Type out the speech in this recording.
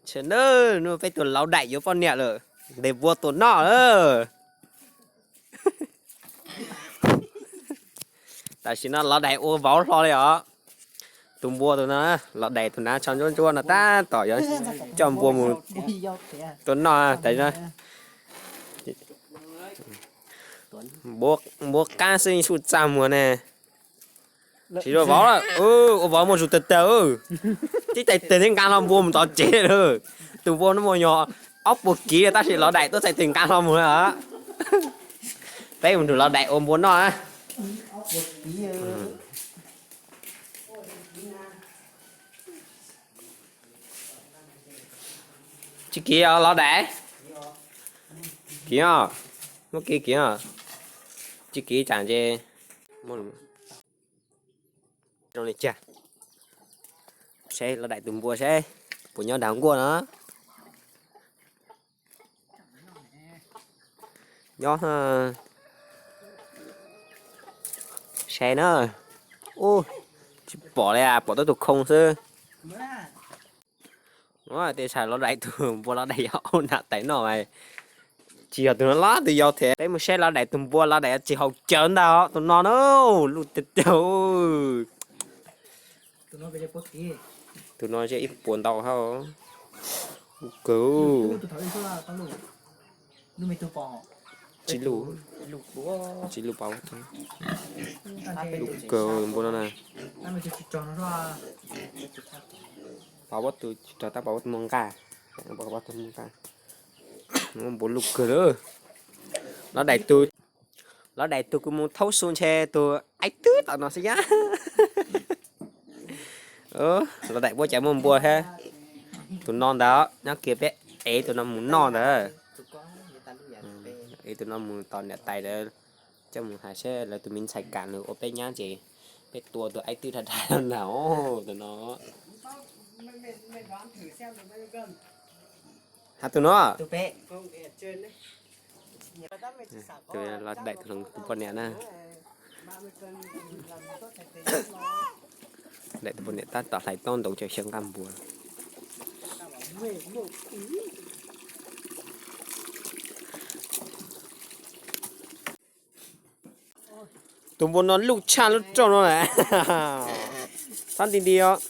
Ntshe na, nub peb tus Lauv Daim yuav poj niam lawm, ntes npua tua noj. Tam sim no Lauv Daim ua vauv hlo li os. Tus npua tus no, Lauv Daim tus hnav tsho ntsuab ntsuab no tab tom yuav coj npua mus tua noj tas. Npua qab xwb yeej txaj muag ne. Tsis ua vauv lawm, ua vauv muaj zug tawg tawg. Tib tais tes thiab nqa hlo npua mus tom tsev lawm. Tus npua no muaj yog ob puas kiv tab sis Lauv Daim tuaj txhais tes nqa hlo mus lawm. Peb mus nrug Lauv Daim ua npua noj na. Tsis kiv os Lauv Daim? Kiv os, muab kiv kiv os. Tsis kiv tsam ces zoo li cas. Seb Lauv Daim tus npua seb puas nyob dag nkuaj no. Nyob, saib na. Ub, tsis pom li, pom tau tus khoo xwb. Tej zaum Lauv Daim tus npua Lauv Daim yog ua nam tais noj mas tsis yog tus no los tus yau thiab. Peb mus saib Lauv Daim tus npua Lauv Daim tsis haus cawv ntag, tus no na, luj tiag tiag. Tus no zej ib puas ntau hab. Luj kawg. Tsis luj, tsis luj pa, luj kawg npua no na. Pa, pob tw tsis rog tab, pob tw muaj nqaj, pob tw muaj nqaj. Npua luj kawg lawm. Lauv Daim tus, Lauv Daim tus kuv mus thaub xu ntshe tus aib twb tom no xwb yab. Lauv Daim puab cas muaj npua thiab. Tus no ntag, nyob kiag peb ev tus no mus noj ntag. Ev tus no mus tom niam tais lawv, coj mus hais seb lawv tus me ntxhais kam nws ua peb nyab ces peb tua tus aib twb dhau dhau ntag tus no. Hab tus no. Tus Lauv Daim tus poj niam na. Daim tus poj niam tab tom hlais taub ntoo cov xyaw nqaj npua. Tus npua no luj tshaj lub rooj no na. Txhob nti nti os.